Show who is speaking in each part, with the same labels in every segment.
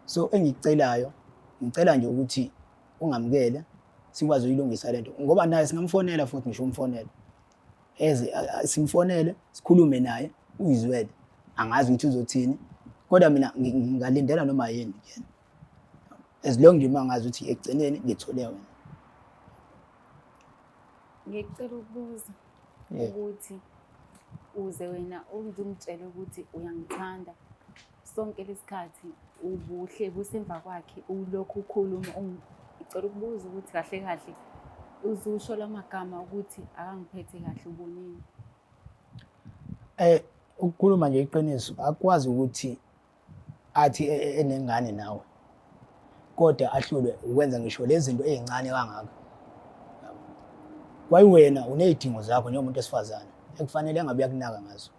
Speaker 1: So engikucelayo, ngicela nje ukuthi ungamukele sikwazi ukuyilungisa lento, ngoba naye singamfonela futhi, ngisho umfonela eze, simfonele sikhulume naye, uyizwele. Angazi ukuthi uzothini, kodwa mina ngingalindela noma yini kuyena, as long nje uma ngazi ukuthi ekugcineni ngithole wena.
Speaker 2: Ngicela ukubuza ukuthi uze wena ungitshele ukuthi uyangithanda, sonke lesikhathi ubuhle busemva kwakhe, ulokhu ukhuluma. Ngicela ukubuza ukuthi kahle kahle uzusho lamagama ukuthi akangiphethe kahle, ubonini?
Speaker 1: Ukukhuluma nje iqiniso, akwazi ukuthi athi enengane nawe kodwa ahlulwe ukwenza ngisho lezi zinto ey'ncane kangaka. Kwayiwena uney'dingo zakho njengomuntu wesifazane ekufanele engabe uyakunaka ngazo,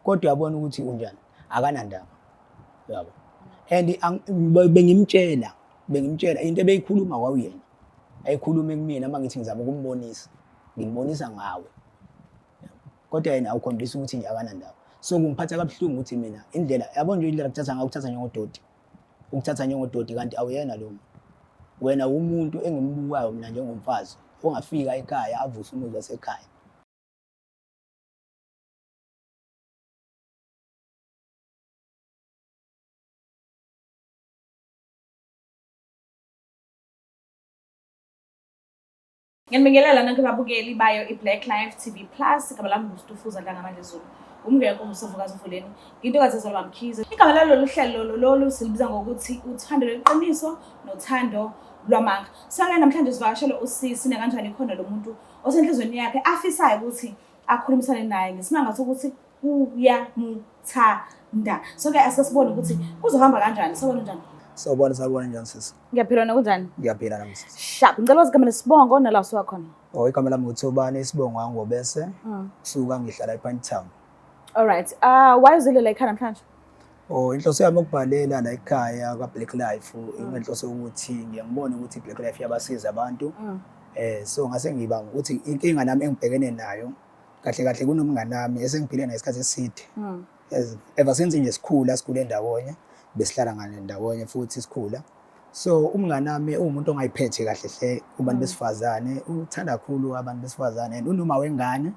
Speaker 1: kodwa uyabona ukuthi unjani, akanandaba, yabo. And bengimtshela into ebeyikhuluma kwawuyena, ayikhulume kumina uma ngithi ngizama ukumbonisa, ngimbonisa ngawe, kodwa yena awukhombisa ukuthi nje akanandaba. So kungiphatha kabuhlungu ukuthi mina indlela, yabo nje indlela kuthatha ngayo, ukuthatha njengodoti, ukuthatha njengodoti, kanti awuyena lo muntu. Wena umuntu engimbukayo mina njengomfazi ongafika ekhaya avuse umuzi wasekhaya.
Speaker 3: Ngiyanibingelela nonke babukeli bayo i-Black Life TV Plus. Igama lami nguStufuza Dlangamandla Zulu. Umngekho umsofokazi uvuleni. Ngintokazi ezalwa Mkhize. Igama lalolu hlelo lolu silibiza ngokuthi uthando lweqiniso nothando lwamanga. So-ke namhlanje sivakashele usisi nakanjani khona lo muntu osenhlizweni yakhe afisayo ukuthi akhulumisane naye ngesimanga sokuthi uyamuthanda. So-ke asike sibone ukuthi kuzohamba kanjani. Sawubona, njani?
Speaker 1: Sawubona, sawubona, njani sisi?
Speaker 3: Ngiyaphila, wena kunjani?
Speaker 1: Ngiyaphila nami sisi.
Speaker 3: Sharp. Ngicela wazi igama nesibongo nala usuka khona.
Speaker 1: Oh, igama lami nguThobane, isibongo Angobese. Suka ngihlala ePinetown.
Speaker 3: All right. Why uzile la ekhaya namhlanje?
Speaker 1: Oh, inhloso yami ukubhalela la ekhaya kwa-Black Life, ingenhloso yokuthi ngiye ngibone ukuthi i-Black Life iyabasiza abantu. So ngase ngiba ukuthi inkinga nami engibhekene nayo kahle kahle kunomngani nami esengiphile naye isikhathi eside. As ever since nje sikhula, sikhule ndawonye, besihlala ngane ndawonye futhi sikhula. So umngani wami uwumuntu ongayiphethe kahle hle kubantu besifazane, uthanda kakhulu abantu besifazane and unoma wengane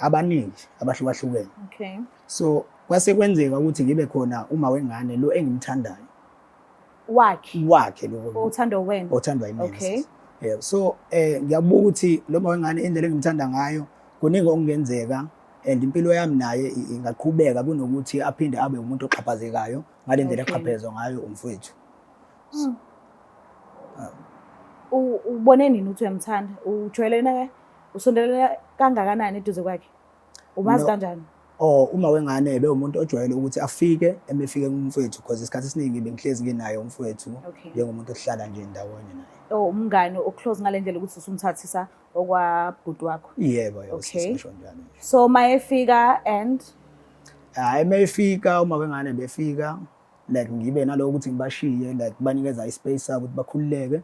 Speaker 1: abaningi abahlukahlukene. So kwase kwenzeka ukuthi ngibe khona uma wengane lo engimthandayo.
Speaker 3: Wakhe.
Speaker 1: Wakhe lo.
Speaker 3: Othandwa wena.
Speaker 1: Othandwa yimina. Yeah, so ngiyabuka ukuthi lo ma wengane indlela engimthanda ngayo kuningi okungenzeka and impilo yami naye ingaqhubeka kunokuthi aphinde abe umuntu oxhaphazekayo ngale ndlela exhaphezwa ngayo umfowethu.
Speaker 3: Ubone nini ukuthi uyamthanda? Ujwayelene ke? Usondelene kangakanani eduze kwakhe? Umazi kanjani?
Speaker 1: Oh, uma wengane bewumuntu ojwayele ukuthi afike emefike kumfowethu, because isikhathi esiningi bengihlezi nginaye umfowethu njengomuntu ohlala nje ndawonye naye.
Speaker 3: Oh, umngane o-close ngale ndlela ukuthi usumthathisa okwabhuti wakho.
Speaker 1: Yebo, yebo, sisho njalo nje.
Speaker 3: So mayefika and
Speaker 1: Hayi, mayefika uma wengane befika, like ngibe naloko ukuthi ngibashiye, like banikeza ispace sabo ukuthi bakhululeke.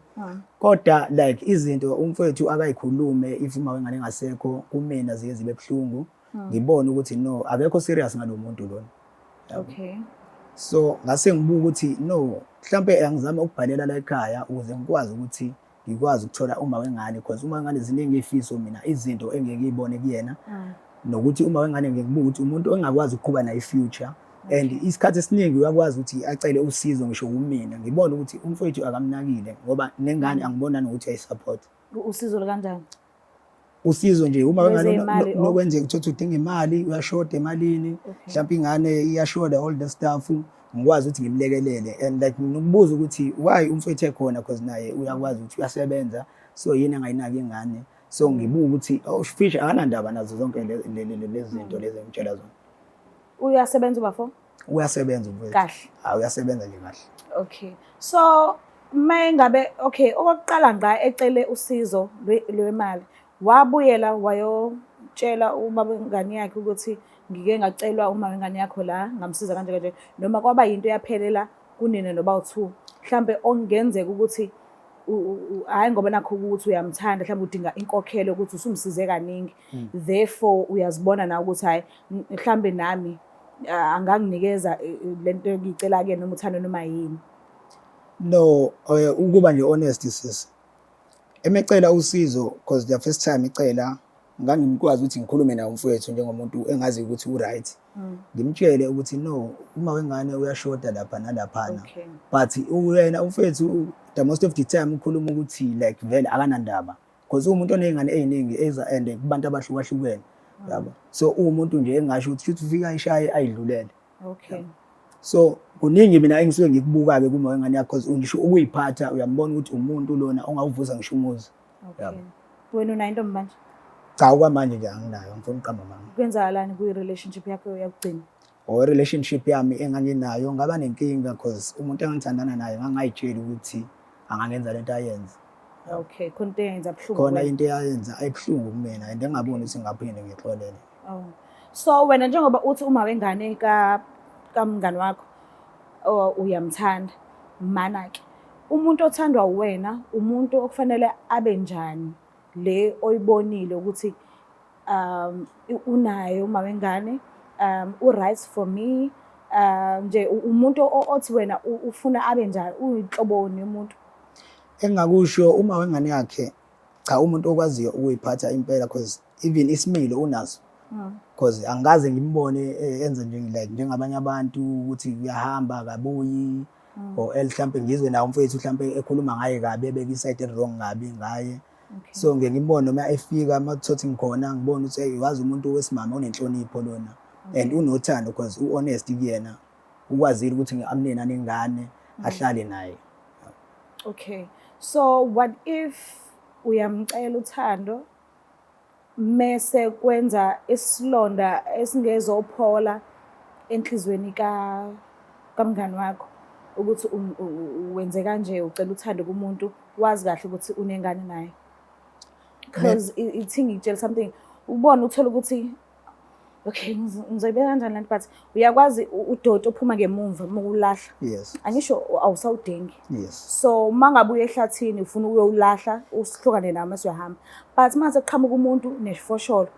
Speaker 1: Kodwa like izinto umfowethu akayikhulume if uma wengane engasekho kumina ziye zibe buhlungu. Ngibone ukuthi no, akekho serious ngalo muntu lona. So ngase ngibuka ukuthi no, mhlambe angizame ukubhalela la ekhaya ukuze ngikwazi ukuthi ngikwazi ukuthola uma wengane, because uma wengane ziningi izifiso mina, izinto engeke ngiyibone kuyena. Nokuthi uma wengane ngikubuka ukuthi umuntu ongakwazi ukuqhuba naye i-future, and isikhathi esiningi uyakwazi ukuthi acele usizo ngisho kumina, ngibone ukuthi umfowethu akamnakile, ngoba nengane angibona nokuthi uyayisupport.
Speaker 3: Usizo kanjani?
Speaker 1: Usizo nje uma wengane nokwenzeka ukuthi udinga imali, uyashoda emalini, mhlawumbe ingane iyashoda, all the stuff, ngikwazi ukuthi ngimlekelele. And like nginokubuza ukuthi why umfowethu ekhona, because naye uyakwazi ukuthi uyasebenza, so yini angayinaki ingane? So ngibuka ukuthi oh, fish akanandaba nazo zonke lezi zinto lezi engitshela zona.
Speaker 3: Uyasebenza ubafo?
Speaker 1: Uyasebenza umfowethu.
Speaker 3: Kahle.
Speaker 1: Hayi, uyasebenza nje kahle.
Speaker 3: Okay. So mayingabe okay, okokuqala ngqa ecele usizo lwemali, wabuyela wayotshela ubaba wengane yakhe ukuthi ngike ngacelwa uma wengane yakho la, ngamsiza kanje kanje, noma kwaba yinto yaphelela kunina noba u-two? Mhlambe okungenzeka ukuthi hhayi ngoba nakho ukuthi uyamthanda, mhlawumbe udinga inkokhelo ukuthi usumsize kaningi, therefore uyazibona nawe ukuthi hhayi, mhlambe nami anganginikeza lento engiyicela kuyena, noma uthando noma yini.
Speaker 1: No, ukuba nje honest sis. Emecela usizo because the first time icela ngangikwazi ukuthi ngikhulume naye umfowethu njengomuntu engazi ukuthi u-right. Ngimtshele ukuthi no, uma wengane uyashoda lapha nalaphana. But uyena umfowethu the most of the time ukhuluma ukuthi like vele akanandaba. Because uwumuntu oney'ngane ey'ningi eza and kubantu abahlukahlukene. Yabo. So uwumuntu nje engasho ukuthi shuthi ufika ayishaye ayidlulele. So kuningi mina engisuke ngikubuka-ke kuma wengane yakho because ngisho ukuyiphatha uyambona ukuthi umuntu lona ongawuvusa ngisho umuzi. Yabo.
Speaker 3: Wena unayo intombi manje?
Speaker 1: Cha, okwamanje nje anginayo, angifuni ukuqamba amanga.
Speaker 3: Kwenzakalani kwi-relationship yakho yakugcina?
Speaker 1: Or relationship yami enganginayo ngaba nenkinga because umuntu engangithandana naye ngangayitsheli ukuthi angangenza lento ayenza.
Speaker 3: Okay, khona into eyenza buhlungu.
Speaker 1: Khona into eyayenza ayibuhlungu kumina and engaboni ukuthi ngaphinde ngixolele.
Speaker 3: Oh. So wena njengoba uthi uma wengane ka kamngani wakho uyamthanda, mana ke umuntu othandwa uwena umuntu okufanele abe njani le oyibonile ukuthi unaye uma wengane, u-right for me, nje umuntu othi wena ufuna abe njani, uyinhloboni yomuntu?
Speaker 1: Engingakusho uma wengane yakhe, cha, umuntu okwaziyo ukuyiphatha impela because even isimilo unaso. Because angikaze ngimbone enze nje like njengabanye abantu ukuthi uyahamba akabuyi or mhlampe ngizwe naye umfowethu mhlampe ekhuluma ngaye kabi, ebeka i-side wrong kabi ngaye. So ngeke ngimbone noma efika uma kuthiwa ngikhona ngibone ukuthi hey, wazi umuntu wesimame onenhlonipho lona and unothando because u-honest kuyena, ukwazile ukuthi amnene anengane ahlale naye.
Speaker 3: Okay. So what if uyamcela uthando mese kwenza isilonda esingezophola enhlizweni ka kamngani wakho ukuthi wenze kanje, ucela uthando kumuntu wazi kahle ukuthi unengane naye? Because ithi ngikutshela something, ubone uthola ukuthi okay, ngizoyibeka kanjani lento, but uyakwazi udoti ophuma ngemumva uma uwulahla. Angisho awusawudingi. So uma ngabe uya ehlathini ufuna ukuyowulahla, usihlukane nawo mase uyahamba. But mase kuqhamuka umuntu nefosholo,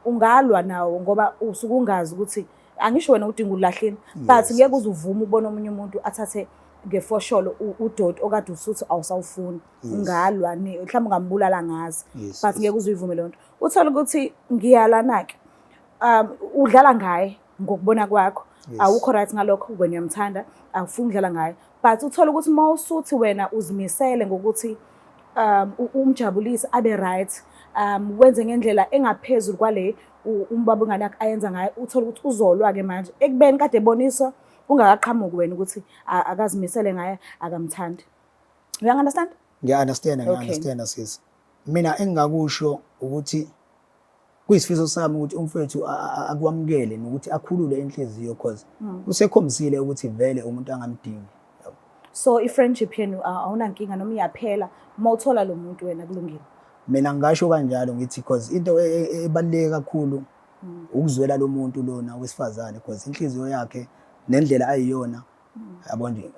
Speaker 3: ungalwa nawo ngoba usuke ungazi ukuthi angisho wena udinga ulahleni, but ngeke uze uvume ubone omunye umuntu athathe ngefosholo udoti okade usuthi awusawufuni. Ungalwa mhlawumbe ungambulala ngazi, but ngeke uze uyivume leyo nto. Uthole ukuthi ngiyalana-ke, udlala ngaye ngokubona kwakho, awukho right ngalokho, wena uyamthanda, awufuni ukudlala ngaye, but uthole ukuthi uma usuthi wena uzimisele ngokuthi umjabulise abe right, wenze ngendlela engaphezulu kwale umbaba ingane yakhe ayenza ngayo, uthole ukuthi uzolwa-ke manje ekubeni kade eboniswa ungakaqhamuki wena ukuthi akazimisele ngaye, akamthandi. Uyangi-understand?
Speaker 1: Ngiya-understand, ngiya-understand sis. Mina engingakusho ukuthi kuyisifiso sami ukuthi umfowethu akwamukele nokuthi akhulule inhliziyo because usekhombisile ukuthi vele umuntu angamdingi.
Speaker 3: So i-friendship yenu awunankinga noma iyaphela uma uthola lo muntu wena kulungile?
Speaker 1: Mina ngingasho kanjalo ngithi because into ebaluleke kakhulu ukuzwela lo muntu lona wesifazane because inhliziyo yakhe nendlela ayiyona, yabo nje,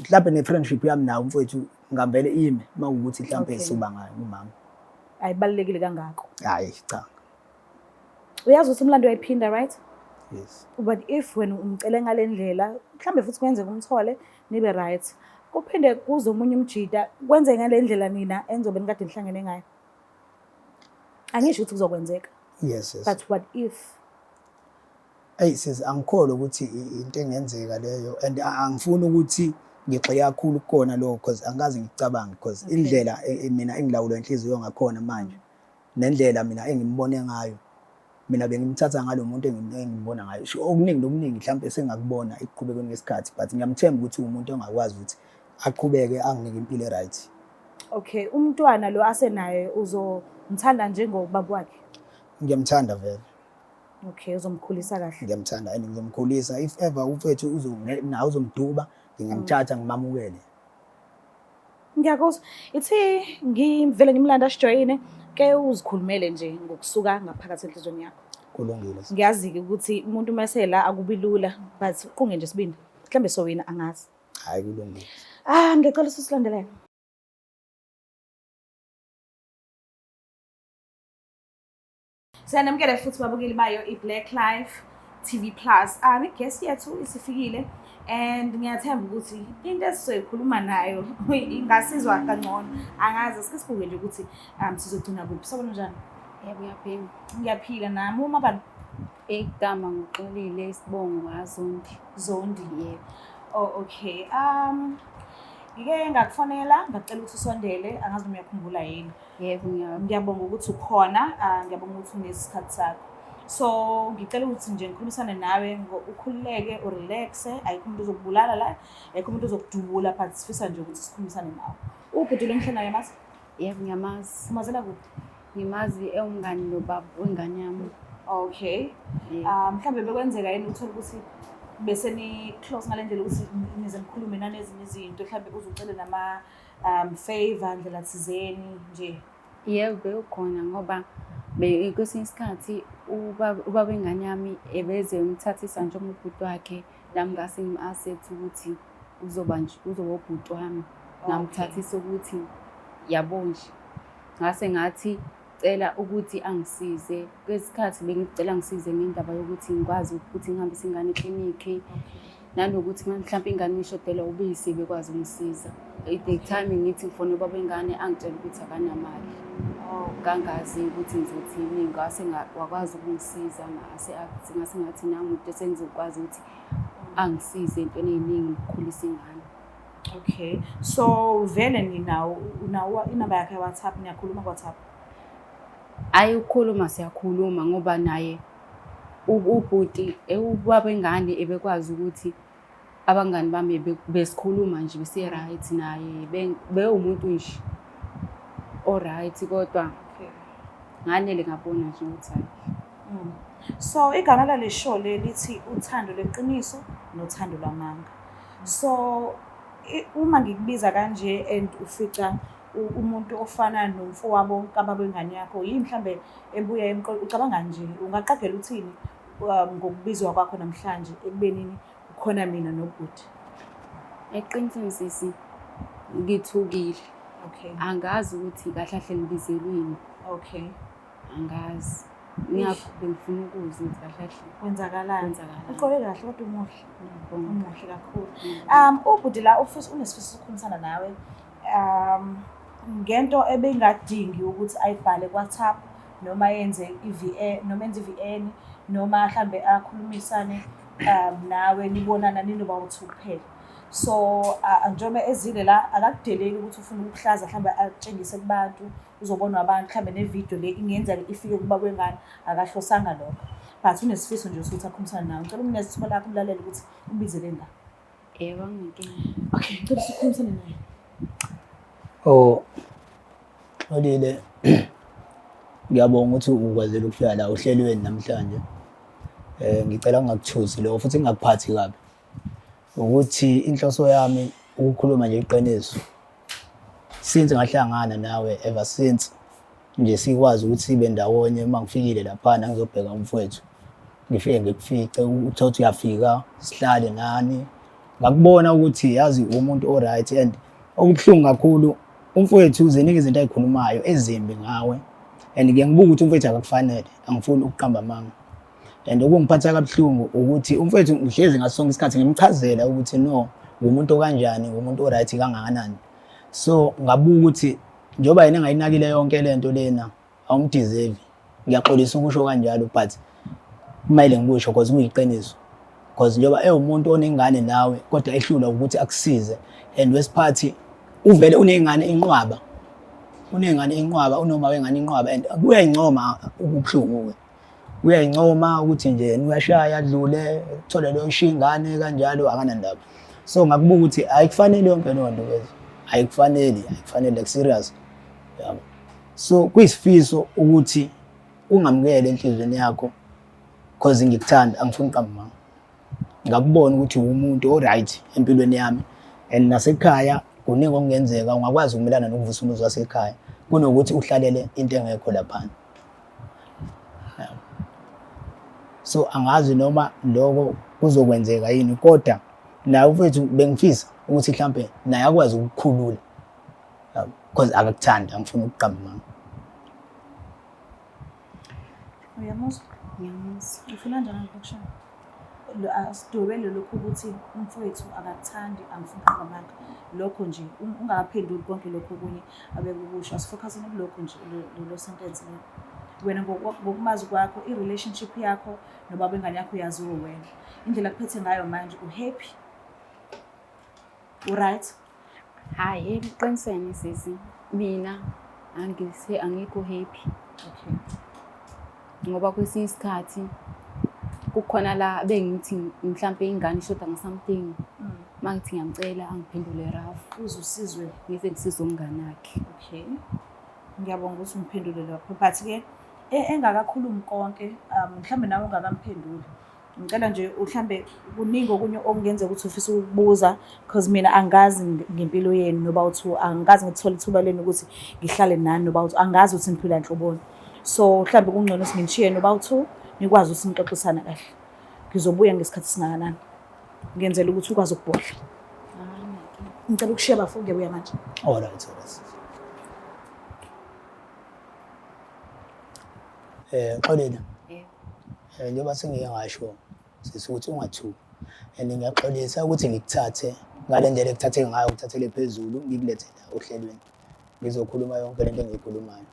Speaker 1: mhlampe ne-friendship yami nawe umfowethu ngavele ime uma kuwukuthi mhlampe suba ngayo umama.
Speaker 3: Ayibalulekile kangako.
Speaker 1: Hayi cha.
Speaker 3: Uyazi ukuthi umlando uyayiphinda, right?
Speaker 1: Yes.
Speaker 3: But if wena umcele ngale ndlela, mhlambe futhi kwenzeka umthole nibe right, kuphinde kuze omunye umjida kwenze ngale ndlela nina enizobe nikade nihlangene ngayo. Angisho ukuthi kuzokwenzeka.
Speaker 1: Yes.
Speaker 3: But what if?
Speaker 1: Eyi sis, angikholwa ukuthi into engenzeka leyo and angifuni ukuthi ngigxile kakhulu kukona lokho because angikaze ngikucabange because indlela mina engilawulwa inhliziyo ngakhona manje nendlela mina engimbone ngayo, mina bengimthatha ngalo muntu engimbona ngayo. Sho okuningi nokuningi mhlawumbe sengakubona ekuqhubekeni kwesikhathi, but ngiyamthemba ukuthi uwumuntu ongakwazi ukuthi aqhubeke anginike impilo e-right.
Speaker 3: Okay, umntwana lo asenaye uzomthanda njengobaba wakhe?
Speaker 1: Ngiyamthanda vele.
Speaker 3: Okay, uzomkhulisa kahle.
Speaker 1: Ngiyamthanda and ngizomkhulisa. If ever umfethu naye uzomduba, ngingamthatha ngimamukele.
Speaker 3: Ngiyakuzwa. Ithi ngivele ngimlanda asijoyine, ke uzikhulumele nje ngokusuka ngaphakathi enhliziyweni yakho.
Speaker 1: Kulungile.
Speaker 3: Ngiyazi-ke ukuthi umuntu uma esela akubi lula, but uqunge nje isibindi. Mhlambe sowina, angazi.
Speaker 1: Hhayi kulungile.
Speaker 3: Ah, ngiyacela ususilandelele. Siyanamukela futhi babukeli bayo i-Black Life. TV Plus. I-guest yethu isifikile and ngiyathemba ukuthi into esizoyikhuluma nayo ingasizwa kangcono. Angazi, sike sibuke nje ukuthi sizogcina kuphi. Sawubona, njani?
Speaker 2: Yebo, ngiyaphila.
Speaker 3: Ngiyaphila nami. Uma bani?
Speaker 2: Igama nguXolile, isibongo ngaZondi.
Speaker 3: Zondi.
Speaker 2: Yebo.
Speaker 3: Oh, okay. Ngike ngakufonela ngacela ukuthi usondele, angazi noma uyakhumbula yini.
Speaker 2: Yebo,
Speaker 3: ngiyabonga ukuthi ukhona, ngiyabonga ukuthi unesikhathi sakho. So ngicela ukuthi nje ngikhulumisane nawe ukhululeke, urelaxe, ayikho umuntu ozokubulala la, ayikho umuntu ozokudubula, but sifisa nje ukuthi sikhulumisane nawe. Ubhuti lo ngihleli naye mazi?
Speaker 2: Yebo, ngiyamazi.
Speaker 3: Umazela kuphi?
Speaker 2: Ngimazi ewumngani nobaba wengane yami.
Speaker 3: Okay.
Speaker 2: Yebo.
Speaker 3: Mhlambe bekwenzeka yini uthole ukuthi bese ni close ngale ndlela ukuthi nize nikhulume nanezinye izinto, mhlambe uze ucele nama favor ndlela thizeni nje?
Speaker 2: Yebo, bekukhona ngoba kwesinye isikhathi ubaba wengane yami ebeze umthathisa njengobhuti wakhe, nami ngase ngim-accept ukuthi uzoba nje uzoba ubhuti wami. Ngamthathisa ukuthi yabo nje. Ngase ngathi cela ukuthi angisize. Kwesikhathi bengicela angisize ngendaba yokuthi ngikwazi ukuthi ngihambise ingane eklinikhi. Nanokuthi mhlawumpe ingane ishodelwa ubisi bekwazi ukungisiza. The time ngithi ngifone ubaba wengane angitshela ukuthi akanamali. Kangazi ukuthi ngizothini, ngase wakwazi ukungisiza, ngase ngase ngathi nami umuntu sengizokwazi ukuthi angisize entweni ey'ningi ukukhulisa ingane.
Speaker 3: Okay. So vele ninawo, unawo inamba yakhe ya WhatsApp, niyakhuluma ku WhatsApp?
Speaker 2: Ayi, ukukhuluma siyakhuluma ngoba naye ubhuti ubaba wengane ebekwazi ukuthi abangani bami besikhuluma nje bese-right naye, bewumuntu nje o-right, kodwa nganele ngabona nje ukuthi hhayi.
Speaker 3: So igama lale show le lithi uthando lweqiniso nothando lwamanga. So uma ngikubiza kanje and ufica umuntu ofana nomfowabo kababa wengane yakho, yini mhlambe ebuya ucabanga nje, ungaqagela uthini ngokubizwa kwakho namhlanje ekubenini kukhona mina nobhuti?
Speaker 2: Eqinisweni sisi, ngithukile. Angazi ukuthi kahle kahle ngibizelweni. Angazi. Ngiyakho bengifuna ukuzwa ukuthi kahle kahle
Speaker 3: kwenzakalani.
Speaker 2: Kwenzakalani.
Speaker 3: Ugqoke kahle kodwa umuhle.
Speaker 2: Ngiyabonga.
Speaker 3: Umuhle kakhulu. Ubhuti la ufisa, unesifiso sokukhulumisana nawe ngento ebengadingi ukuthi ayibhale ku-WhatsApp noma yenze i-VN, noma enze i-VN, noma mhlambe akhulumisane nawe nibonana ninoba u-two kuphela. So njengoba ezile la, akakudeleli ukuthi ufuna ukukuhlaza, mhlambe akutshengise kubantu, uzobonwa abantu, mhlambe ne-video le ingenzeka ifike kuba kwengane, akahlosanga lokho. But unesifiso nje sokuthi akhulumisane nawe. Ngicela umnikeze ithuba lakho umlalele ukuthi ubizele la.
Speaker 2: Yebo, anginenkinga.
Speaker 3: Okay, ngicela usukhulumisane naye.
Speaker 1: Oh, Xolile, ngiyabonga ukuthi ukwazile ukufika la ohlelweni namhlanje. Ngicela ungakuthusi lokho futhi ngingakuphathi kabi. Ukuthi inhloso yami ukukhuluma nje iqiniso. Since ngahlangana nawe, ever since nje sikwazi ukuthi sibe ndawonye, uma ngifikile laphana ngizobheka umfowethu, ngifike ngikufice, uthole ukuthi uyafika, sihlale nani. Ngakubona ukuthi yazi umuntu o-right, and okubuhlungu kakhulu umfowethu ziningi izinto ayikhulumayo ezimbi ngawe, and ngiye ngibuka ukuthi umfowethu akakufanele, angifuni ukuqamba amanga. And okungiphatha kabuhlungu ukuthi umfowethu ngihlezi ngaso sonke isikhathi ngimchazela ukuthi no, ngumuntu okanjani, ngumuntu o-right kangakanani. So ngabuka ukuthi njengoba yena engayinakile yonke lento lena, awumdeserve. Ngiyaxolisa ukusho kanjalo, but kumele ngikusho because kuyiqiniso. Because njengoba ewumuntu onengane nawe kodwa ehlulwa ukuthi akusize, and wesiphathi uvele unengane inqwaba, unengane inqwaba, unoma wengane inqwaba, and kuyayincoma ukubuhlungu-ke. Uyayincoma ukuthi nje uyashaya adlule, uthole leyo shiya ingane kanjalo, akanandaba. So ngakubuka ukuthi ayikufanele yonke leyo nto lezo, ayikufanele, ayikufanele, like serious. Yabo. So kuyisifiso ukuthi ungamukele enhliziyweni yakho, cause ngikuthanda, angifuni uqamba amanga. Ngakubona ukuthi uwumuntu o-right empilweni yami, and nasekhaya kuningi okungenzeka, ungakwazi ukumelana nokuvusa umuzi wasekhaya kunokuthi uhlalele into engekho laphana. Yabo. So angazi noma lokho kuzokwenzeka yini, kodwa naye mfethu bengifisa ukuthi mhlampe naye akwazi ukukhulula, yabo, because akakuthandi, angifuni ukuqamba amanga.
Speaker 3: Uyamuzwa?
Speaker 2: Ngiyamuzwa.
Speaker 3: Ufila njani ngokushaya? Asidwebele lokhu ukuthi umfowethu akakuthandi, angifuni ukuqamba amanga. Lokho nje ungakaphenduli konke lokhu okunye abekukusho, asifokhaseni kulokho nje lelo sentence lelo. Wena ngokumazi kwakho i-relationship yakho nobaba wengane yakho uyaziwa wena. Indlela akuphethe ngayo manje u-happy? U-right?
Speaker 2: Hhayi, eqinisweni sisi, mina angise angikho happy.
Speaker 3: Okay.
Speaker 2: Ngoba kwesinye isikhathi kukhona la bengithi mhlampe ingane ishoda nga-something. Uma ngithi ngiyamcela angiphendule rough.
Speaker 3: Uze usizwe.
Speaker 2: Ngize ngisize umngane wakhe.
Speaker 3: Okay. Ngiyabonga ukuthi ungiphendule lapho. But-ke engakakhulumi konke, mhlawumbe nawe ungakamphenduli. Ngicela nje mhlambe kuningi okunye okungenzeka ukuthi ufisa ukukubuza because mina angazi ngempilo yenu noba uthi angikaze ngithole ithuba lenu ukuthi ngihlale nani noba uthi angazi ukuthi niphila nhloboni. So mhlambe kungcono ukuthi nginishiye noba uthi nikwazi ukuthi nixoxisane kahle. Ngizobuya ngesikhathi esingakanani? Ngenzela ukuthi ukwazi ukubhodla. Ngicela ukushiya bafo, ngiyabuya manje.
Speaker 1: All right, all right. Xolile.
Speaker 2: Yebo.
Speaker 1: Njengoba sengike ngasho sisi ukuthi ungathuki and ngiyaxolisa ukuthi ngikuthathe ngale ndlela ekuthathe ngayo, ngikuthathele phezulu ngikulethe la ohlelweni ngizokhuluma yonke lento engiyikhulumayo.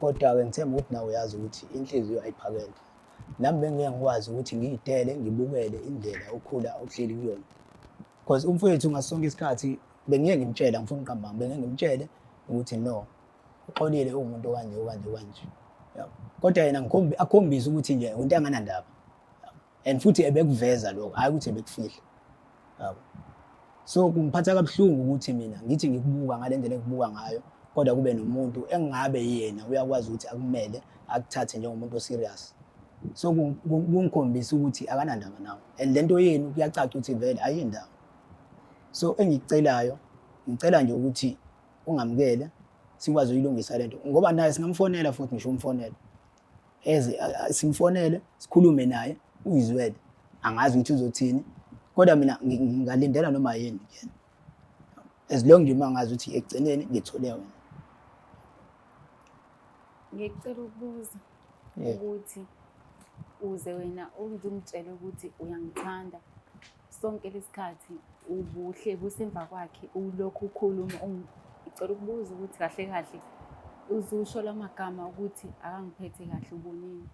Speaker 1: Kodwa-ke ngithemba ukuthi nawe uyazi ukuthi inhliziyo ayiphakelwa. Nami bengeke ngikwazi ukuthi ngiyidele ngibukele indlela okhula ohleli kuyona. Because umfowethu ngaso sonke isikhathi bengiye ngimtshele, angifuni ukuqamba amanga, bengiye ngimtshele ukuthi no, uXolile uwumuntu okanje okanje okanje. Yabo. Kodwa yena akhombise ukuthi nje into enganandaba. And futhi ebekuveza lokho, hhayi ukuthi ebekufihla. Yabo. So kungiphatha kabuhlungu ukuthi mina ngithi ngikubuka ngale ndlela engikubuka ngayo, kodwa kube nomuntu engabe yena uyakwazi ukuthi akumele akuthathe njengomuntu o-serious. So kungikhombisa ukuthi akanandaba nawe. And lento yenu kuyacaca ukuthi vele ayindawo. So engikucelayo, ngicela nje ukuthi ungamukele sikwazi ukuyilungisa lento, ngoba naye singamfonela futhi, ngisho umfonele eze simfonele sikhulume naye uyizwele, angazi ukuthi uzothini, kodwa mina ngingalindela noma yini kuyena, as long nje uma ngazi ukuthi ekugcineni ngithole wena.
Speaker 2: Ngicela ukubuza ukuthi uze wena ungitshele ukuthi uyangithanda sonke lesikhathi ubuhle busemva kwakhe, ulokhu ukhuluma, ngicela ukubuza ukuthi kahle kahle uzusho lamagama ukuthi akangiphethe kahle ubonini?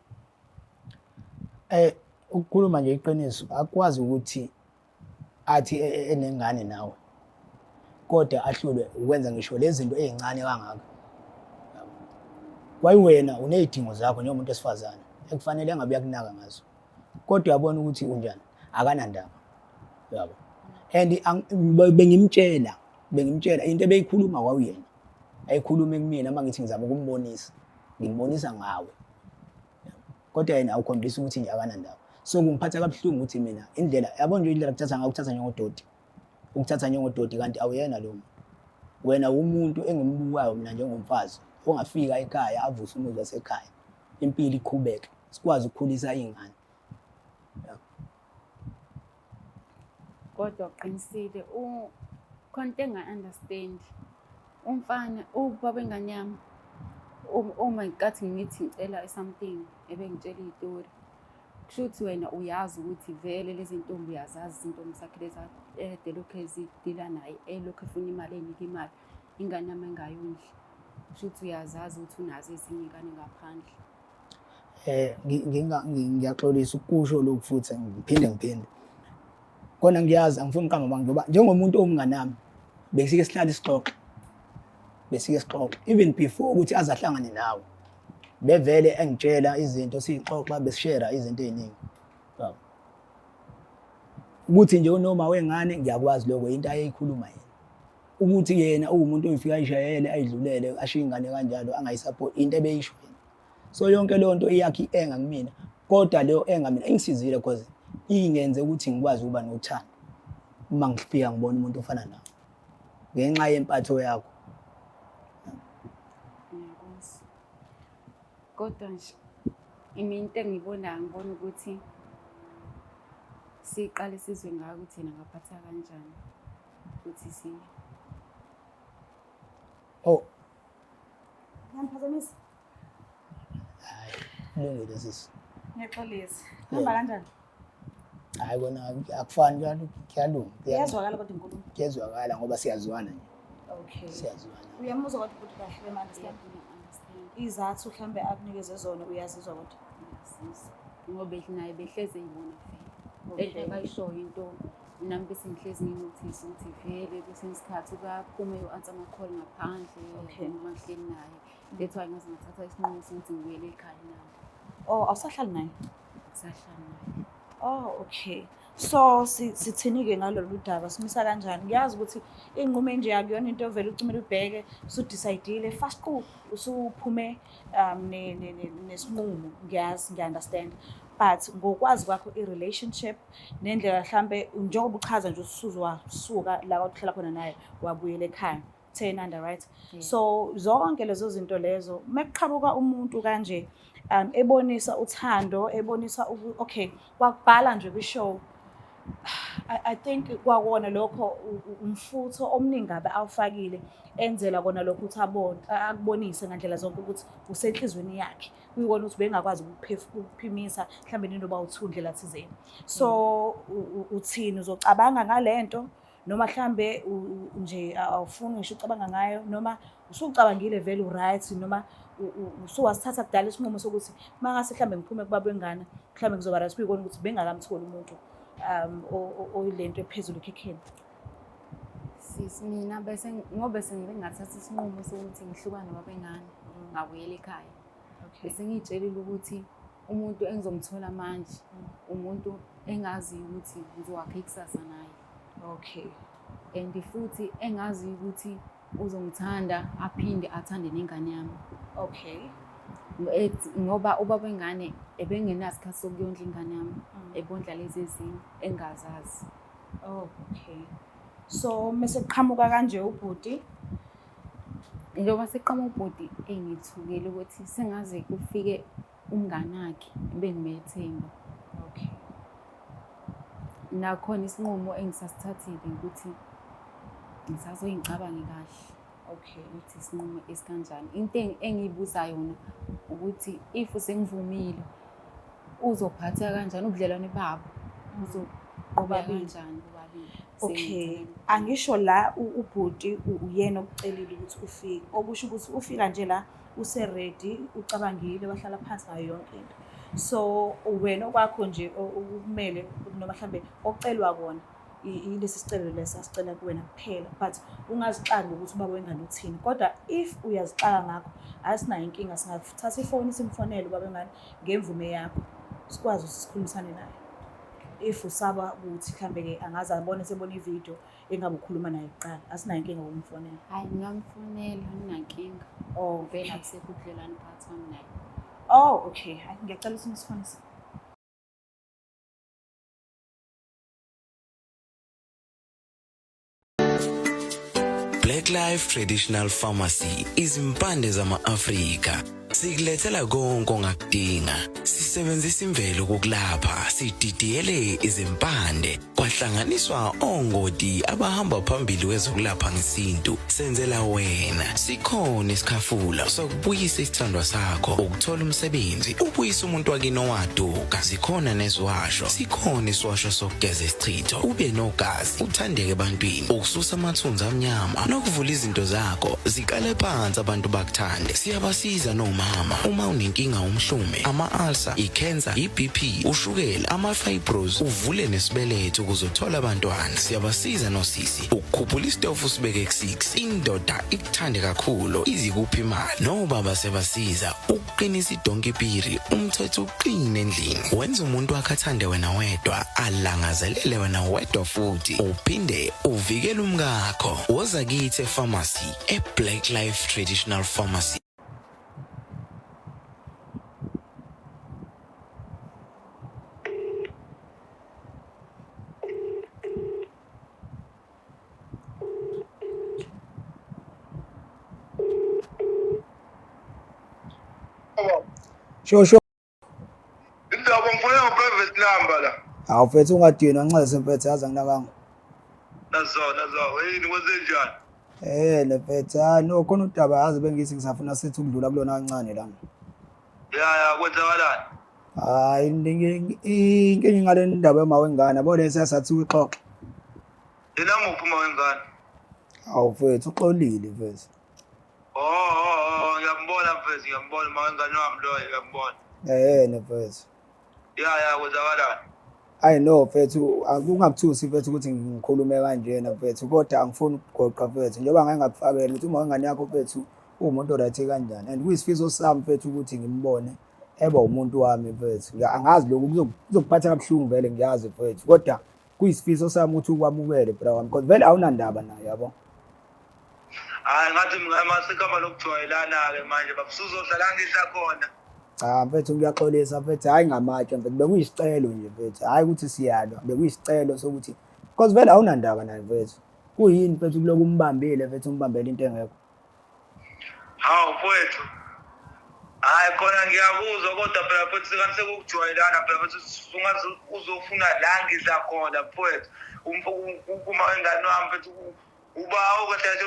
Speaker 1: Ukukhuluma nje iqiniso, akwazi ukuthi athi enengane nawe kodwa ahlulwe ukwenza ngisho lezi zinto ezincane kangaka. Kwayiwena unezidingo zakho njengomuntu wesifazane ekufanele engabe uyakunaka ngazo, kodwa uyabona ukuthi unjani, akanandaba. Yabo. And bengimtshela into ebeyikhuluma kwawuyena, ayikhulume kumina uma ngithi ngizama ukumbonisa, ngimbonisa ngawe, kodwa yena awukhombisi ukuthi nje akanandaba. So kungiphatha kabuhlungu ukuthi mina indlela, yabo nje indlela kuthatha ngayo, ukuthatha njengodoti, ukuthatha njengodoti, kanti awuyena lo muntu. Wena umuntu engimbukayo mina njengomfazi ongafika ekhaya avuse umuzi wasekhaya, impilo iqhubeke, sikwazi ukukhulisa iy'ngane.
Speaker 2: Kodwa uqinisile, khona into engingayi-understand. Umfana, ubaba wengane yami, uma ngenkathi ngithi ngicela something, ebengitshela iy'tori. Kusho ukuthi wena uyazi ukuthi vele lezi ntombi uyazazi izintombi zakhe lezi ekade elokhu ezidila naye, elokhu efuna imali, ey'nika imali, ingane yami engayondli. Kusho ukuthi uyazazi ukuthi unazo ezinye iy'ngane ngaphandle.
Speaker 1: Ngiyaxolisa ukusho lokhu futhi ngiphinde ngiphinde. Kona ngiyazi angifuni ukuqamba amanga, ngoba njengomuntu owumngani wami besike sihlale sixoxe, besike sixoxe even before ukuthi aze ahlangane nawe, bevele engitshela izinto siyixoxa, besishera izinto ey'ningi. Yabo. Ukuthi nje unoma wengane ngiyakwazi lokho, into ayeyikhuluma yena. Ukuthi yena uwumuntu oyifika ayishayele ayidlulele ashiye ingane kanjalo angayisupport, into ebeyisho yena. So yonke leyo nto iyakha i-anger kumina, kodwa leyo anger mina ingisizile because ingenze ukuthi ngikwazi ukuba nothando uma ngifika ngibona umuntu ofana nawe ngenxa yempatho yakho.
Speaker 2: Ngiyakuzwa. Kodwa nje mina into engiyibonayo, ngibona ukuthi siqale sizwe ngayo ukuthi yena angaphatha kanjani ukuthi si
Speaker 1: Oh.
Speaker 3: Ngiyaphazamisa.
Speaker 1: Hayi, kulungile sisi.
Speaker 3: Ngiyaxolisa. Hamba kanjani?
Speaker 1: Hayi kona akufani, kuyalunga.
Speaker 3: Iyazwakala kodwa inkulumo.
Speaker 1: Kuyezwakala ngoba siyazwana nje.
Speaker 3: Okay.
Speaker 1: Siyazwana.
Speaker 3: Uyamuzwa kodwa ukuthi kahle bem-understand. Izathu mhlambe akunikeze zona uyazizwa kodwa.
Speaker 2: Ngiyazizwa. Ngoba naye behlezi eyibona vele. Lento akayishoyo into nami bese ngihlezi nginothisa ukuthi vele kwesinye isikhathi ukaphume u-answer ama-call ngaphandle noma ngihleli naye. That's why ngaze ngathatha isinqumo sokuthi ngibuyele ekhaya nami.
Speaker 3: Oh, awusahlali naye?
Speaker 2: Ngisahlali naye.
Speaker 3: Oh, okay. So sithini-ke ngalolu daba, simisa kanjani? Ngiyazi ukuthi iy'nqumo enje akuyona into ovele ucimele ubheke, usu-decide-ile fast qu usuphume nesinqumo. Ngiyazi, ngiya-understand. But ngokwazi kwakho i-relationship nendlela mhlambe njengoba uchaza nje usuzwasuka la kade uhlala khona naye wabuyela ekhaya. 10 under right?
Speaker 2: Yeah.
Speaker 3: So zonke lezo zinto lezo mekuqhamuka umuntu kanje ebonisa uthando, ebonisa okay, kwakubhala nje kwi-show. I think kwakona lokho umfutho omningi kabi awufakile enzela kona lokho ukuthi akubonise ngandlela zonke ukuthi usenhlizweni yakhe. Kuyikona ukuthi bengakwazi ukuphimisa mhlambe ninoba uthu ndlela thizeni. So uthini, uzocabanga ngalento noma mhlambe nje awufuni ngisho ucabanga ngayo, noma usucabangile vele u-right, noma usuwasithatha kudala isinqumo sokuthi uma ngase mhlambe ngiphume kubaba wengane mhlambe ngizoba right, kuyikona ukuthi bengakamtholi umuntu oyilento ephezulu ekhekheni.
Speaker 2: Sisi, mina bese ngoba sengibe ngathatha isinqumo sokuthi ngihlukane nobaba wengane ngabuyela ekhaya. Bese ngiyitshelile ukuthi umuntu engizomthola manje umuntu engaziyo ukuthi ngizowakha ikusasa naye. And futhi engaziyo ukuthi uzongithanda aphinde athande nengane yami. Ngoba ubaba wengane ebengenasikhathi sokuyondla ingane yami, ebondla lezi ezinye engazazi.
Speaker 3: Oh, okay. So mase kuqhamuka kanje ubhuti?
Speaker 2: Njengoba seqhamuka ubhuti, engithukile ukuthi sengaze kufike umngani wakhe ebengimethemba. Nakhona isinqumo engisasithathile ukuthi ngisazoyicabange kahle. Ukuthi isinqumo esikanjani. Into engiyibuza yona ukuthi if sengivumile uzophatheka kanjani ubudlelwane babo, uzoqhubeka kanjani bobabili.
Speaker 3: Okay. Angisho la ubhuti uyena okucelile ukuthi ufike. Okusho ukuthi ufika nje la use-ready, ucabangile, wahlala phansi ngayo yonke into. So wena okwakho nje okumele noma mhlambe ocelwa kona ilesi sicelo lesi asicela kuwena kuphela, but ungazixaki ukuthi ubaba wengane uthini. Kodwa if uyazixaka ngakho, asinayo inkinga, singathatha ifoni simfonele ubaba wengane ngemvume yakho, sikwazi ukuthi sikhulumisane naye. If usaba ukuthi mhlambe-ke angaze abone sebona ividiyo engabe ukhuluma naye kuqala, asinayo inkinga ukumfonela.
Speaker 2: Hhayi, ngingamfonela, anginankinga.
Speaker 3: Oh,
Speaker 2: Vele akusekho ubudlelwane phakathi kwami naye.
Speaker 3: Oh, okay. Hhayi, ngiyacela ukuthi nisifonise.
Speaker 4: Black Life Traditional Pharmacy, izimpande zama-Afrika. Sikulethela konke ongakudinga. Sisebenzisa imvelo ukukulapha, sididiyele izimpande, kwahlanganiswa ongoti abahamba phambili kwezokulapha ngesintu. Senzela wena. Sikhona isikhafula sokubuyisa isithandwa sakho, ukuthola umsebenzi, ubuyise umuntu wakini owaduka. Zikhona neziwasho, sikhona isiwasho sokugeza isichitho, ube nogazi, uthandeke ebantwini, ukususa amathunzi amnyama nokuvula izinto zakho ziqale phansi abantu bakuthande. Siyabasiza nomama uma unenkinga umhlume, ama-ulcer, i-cancer, i-BP, ushukela, ama-fibros, uvule nesibeletho ukuze uthole abantwana. Siyabasiza nosisi ukukhuphula isitofu usibeke ku-6, indoda ikuthande kakhulu izikuphi imali. Nobaba siyabasiza ukuqinisa idonki piri, umthetho uqine endlini, wenza umuntu wakhe athande wena wedwa, alangazelele wena wedwa, futhi uphinde uvikele umkakho. Woza kithi epharmacy, e-Black Life Traditional Pharmacy.
Speaker 1: Sho sho.
Speaker 5: Indaba ngifuna ngo-private number la.
Speaker 1: Hawu mfethu, ungadinwa, nxese mfethu, yazi anginakanga.
Speaker 5: Nazo nazo, yini kwenzenjani?
Speaker 1: Le mfethu, hayi no, khona udaba yazi bengithi ngisafuna sithi ukudlula kulona kancane la.
Speaker 5: Ya ya, kwenzakalani?
Speaker 1: Hayi, inkinga ngale ndaba yoma wengane yabo le sathi uyixoxa.
Speaker 5: Yena muphi uma wengane?
Speaker 1: Hawu mfethu uxolile mfethu.
Speaker 5: Oh, oh, oh, ngiyambona mfethu, ngiyambona uma wengane wami loyo, ngiyambona.
Speaker 1: Ehhe mfethu.
Speaker 5: Ya ya kwenzakalani?
Speaker 1: Ayi no mfethu, akungakuthusi mfethu ukuthi ngikhulume kanjena mfethu, kodwa angifuni ukugoqa mfethu. Njengoba ngake ngakufakela ukuthi uma wengane yakho mfethu uwumuntu o-right kanjani and kuyisifiso sami mfethu ukuthi ngimbone eba umuntu wami mfethu. Angazi lokhu kuzokuphatha kabuhlungu vele ngiyazi mfethu, kodwa kuyisifiso sami ukuthi ukwamukele bra wami because vele awunandaba naye yabo.
Speaker 5: Hayi ngathi masikama lokujwayelana-ke manje baba usuzodlala ngidla khona.
Speaker 1: Cha mfethu ngiyaxolisa mfethu, hhayi ngamatshe mfethu, bekuyisicelo nje mfethu, hhayi ukuthi siyalwa, bekuyisicelo sokuthi because vele awunandaba naye mfethu. Kuyini mfethu kuloku umbambile mfethu umbambele into engekho.
Speaker 5: Hawu mfowethu. Hayi khona ngiyakuzwa kodwa phela mfethu sekanti sekukujwayelana phela mfethu ungaze uzofuna la ngidla khona mfowethu. Uma wengane wami mfethu ubawo kahle kahle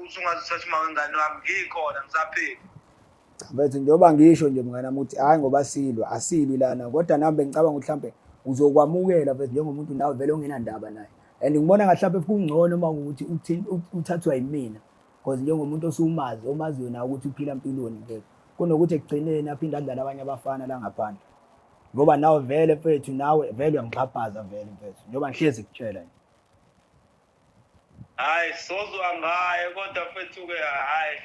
Speaker 5: usungazithatha uma wengane wami ngikhona ngisaphila.
Speaker 1: Cha mfethu njengoba ngisho nje mngani wami ukuthi hhayi ngoba silwa asilwi lana kodwa nami bengicabanga ukuthi mhlampe uzokwamukela mfethu njengomuntu nawe vele ongenandaba naye and ngibona ngathi mhlampe kungcono uma kuwukuthi uthathwa yimina because njengomuntu osumazi omaziyo nawe ukuthi uphila mpiloni mfethu kunokuthi ekugcineni aphinde adlale abanye abafana la ngaphandle ngoba nawe vele mfethu nawe vele uyangixhaphaza vele mfethu njengoba ngihlezi kutshela nje.
Speaker 5: Hayi sozwa ngaye kodwa mfethu-ke hhayi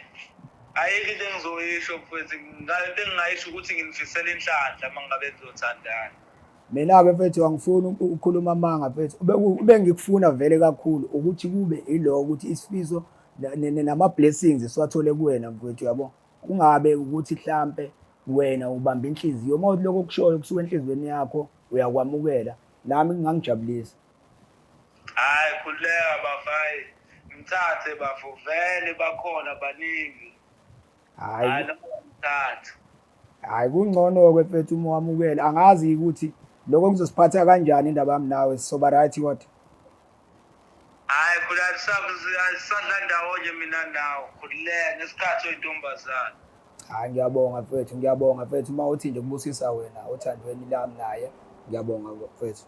Speaker 5: ayikho into engizoyisho mfethu into engingayisho ukuthi nginifisela inhlanhla uma ngabe nizothandana.
Speaker 1: Mina-ke mfethu angifuni ukukhuluma amanga mfethu, ubengikufuna vele kakhulu ukuthi kube ilo ukuthi isifiso nama-blessings siwathole kuwena mfethu yabo. Kungabe ukuthi hlampe wena ubamba inhliziyo, uma uthi lokho okushoyo kusuka enhliziyweni yakho uyakwamukela, nami kungangijabulisa.
Speaker 5: Hayi khululeka bafo, hayi mthathe bafo, vele bakhona baningi.
Speaker 1: Hayi
Speaker 5: Hayi noma mthathe.
Speaker 1: Hayi kungcono-ke mfethu uma wamukela. Angazi ukuthi lokho kuzosiphatha kanjani indaba yami nawe sizoba right kodwa.
Speaker 5: Hayi khululeka sisadla ndawonye mina nawe, khululeka ngesikhathi oyintombazane.
Speaker 1: Hayi ngiyabonga mfethu, ngiyabonga mfethu uma uthi nje kubusisa wena othandweni lami naye. Ngiyabonga mfethu.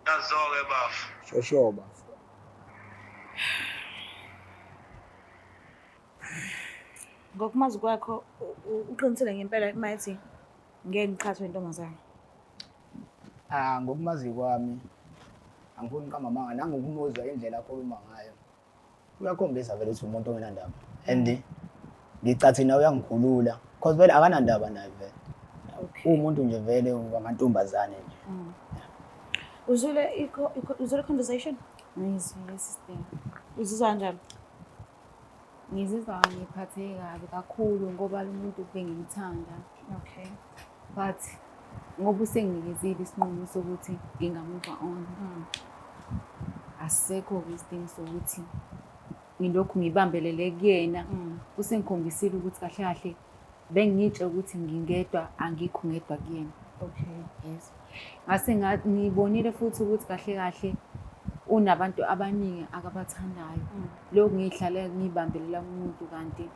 Speaker 5: Nazo-ke bafo.
Speaker 1: Shosho bafo.
Speaker 3: Ngokumazi kwakho uqinisile ngempela uma ethi ngeke ngiqhathwe intombazane.
Speaker 1: Ah, ngokumazi kwami angifuni uqamba amanga nangokumuzwa indlela akhuluma ngayo. Uyakhombisa vele ukuthi umuntu ongenandaba and ngicathi nawe uyangikhulula cause vele akanandaba naye vele.
Speaker 3: Okay.
Speaker 1: Uwumuntu nje vele wamantombazane nje.
Speaker 3: Uzwile uzwile conversation?
Speaker 2: Ngizwile sister.
Speaker 3: Uzizwa kanjani?
Speaker 2: Ngizizwa ngiphatheke kabi kakhulu ngoba lo muntu bengimthanda.
Speaker 3: Okay.
Speaker 2: But ngoba usenginikezile isinqumo sokuthi nginga-move on. Asisekho-ke isidingo sokuthi ngilokhu ngibambelele kuyena. Usengikhombisile ukuthi kahle kahle bengitshe ukuthi ngingedwa angikho ngedwa kuyena.
Speaker 3: Okay.
Speaker 2: Yes. Ngase ngibonile futhi ukuthi kahle kahle unabantu abaningi akabathandayo. Lokhu ngihlale ngibambelela kumuntu kanti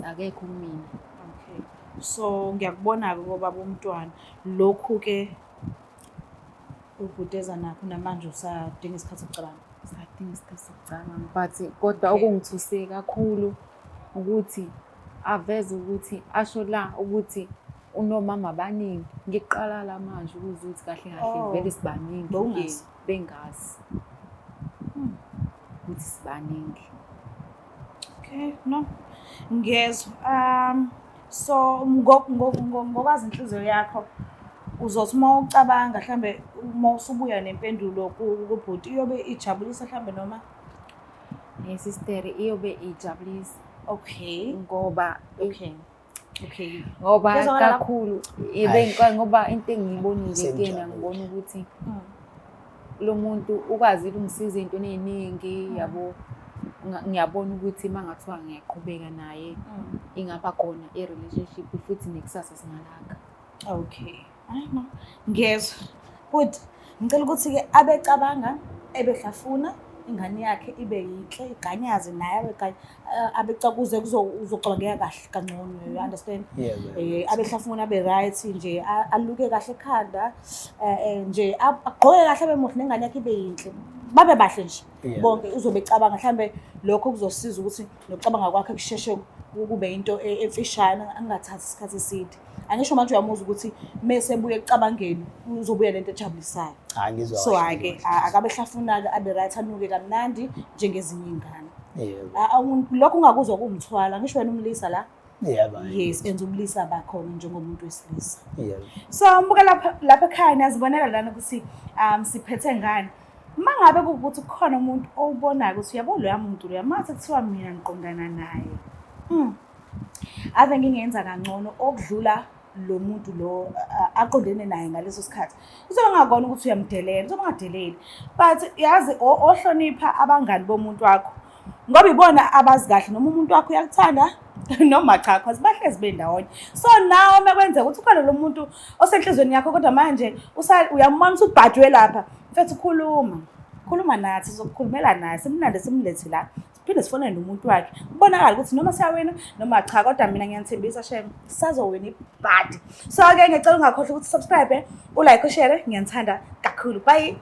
Speaker 2: akekho kumina.
Speaker 3: Okay. So ngiyakubona-ke kobaba umntwana. Lokhu-ke ubhuti eza nakho namanje usadinga isikhathi sokucabanga.
Speaker 2: Sadinga isikhathi sokucabanga but kodwa
Speaker 3: Okay.
Speaker 2: okungithuse kakhulu ukuthi aveze ukuthi asho la ukuthi unomama abaningi. Ngiqala la manje ukuzwa ukuthi kahle kahle
Speaker 3: Oh.
Speaker 2: vele sibaningi.
Speaker 3: Bowungazi?
Speaker 2: Bengazi ukuthi sibaningi.
Speaker 3: Okay, no. Ngiyezwa. So ngokwazi inhliziyo yakho uzothi uma ucabanga mhlambe uma usubuya nempendulo kubhuti iyobe ijabulisa mhlambe noma
Speaker 2: Sister iyobe ijabulisa.
Speaker 3: Okay.
Speaker 2: Ngoba
Speaker 3: Okay. Okay.
Speaker 2: Ngoba
Speaker 3: Kuyezwakala lapho?
Speaker 2: kakhulu
Speaker 1: Hhayi.
Speaker 2: ngoba into engiyibonile kuyena
Speaker 1: Sengijabule.
Speaker 2: ngibona ukuthi lo muntu ukwazile ungisiza ey'ntweni ey'ningi yabo. Ngiyabona ukuthi uma ngathiwa ngiyaqhubeka naye ingaba khona i-relationship futhi nekusasa singalakha.
Speaker 3: Okay. Hayi no. Ngiyezwa. But ngicela ukuthi-ke abecabanga ebehlafuna ingane yakhe ibe yinhle iganyaze naye abe abecakuze uzocabangeka kahle kangcono, you understand? Abehlafuna abe right nje, aluke kahle ekhanda, nje agqoke kahle abe muhle nengane yakhe ibe yinhle. Babe bahle nje bonke, uzobe ecabanga mhlambe lokho kuzosiza ukuthi nokucabanga kwakhe kusheshe kube into emfishane, angathathi isikhathi eside. Angisho manje uyamuzwa ukuthi mese ebuya ekucabangeni uzobuya nento ejabulisayo.
Speaker 1: Hayi ngizwa.
Speaker 3: So hhayi-ke akabe hlafuna-ke abe right anuke kamnandi njengezinye iy'ngane.
Speaker 1: Yebo.
Speaker 3: Lokho ungakuzwa kuwumthwalo, angisho wena umlisa la?
Speaker 1: Yebo.
Speaker 3: Yes, enza umlisa bakhona njengomuntu wesilisa.
Speaker 1: Yebo.
Speaker 3: So mbuka lapha ekhaya niyazibonela lana ukuthi siphethe ngani. Uma ngabe kuwukuthi kukhona umuntu owubonayo ukuthi uyabo loya muntu loya mase kuthiwa mina ngiqondana naye. Ave ngingenza kangcono okudlula lo muntu lo aqondene naye ngaleso sikhathi. Uzobe ngakona ukuthi uyamdelela, uzobe ungadeleli. But yazi ohlonipha abangani bomuntu wakho ngoba ibona abazi kahle noma umuntu wakho uyakuthanda noma cha, cause bahlezi bendawonye. So nawe uma kwenzeka ukuthi ukhona lo muntu osenhlizweni yakho kodwa manje uyambona ukuthi ubhajwe lapha, mfethu khuluma. Khuluma nathi, sizokukhulumela naye, simlande simlethe la. Siphinde sifonele nomuntu wakhe. Kubonakala ukuthi noma siyawina noma cha, kodwa mina ngiyanithembisa shem sisazowina ibhadi. So ke ngicela ungakhohlwa ukuthi subscribe, ulike, ushare, ngiyanithanda kakhulu. Bye.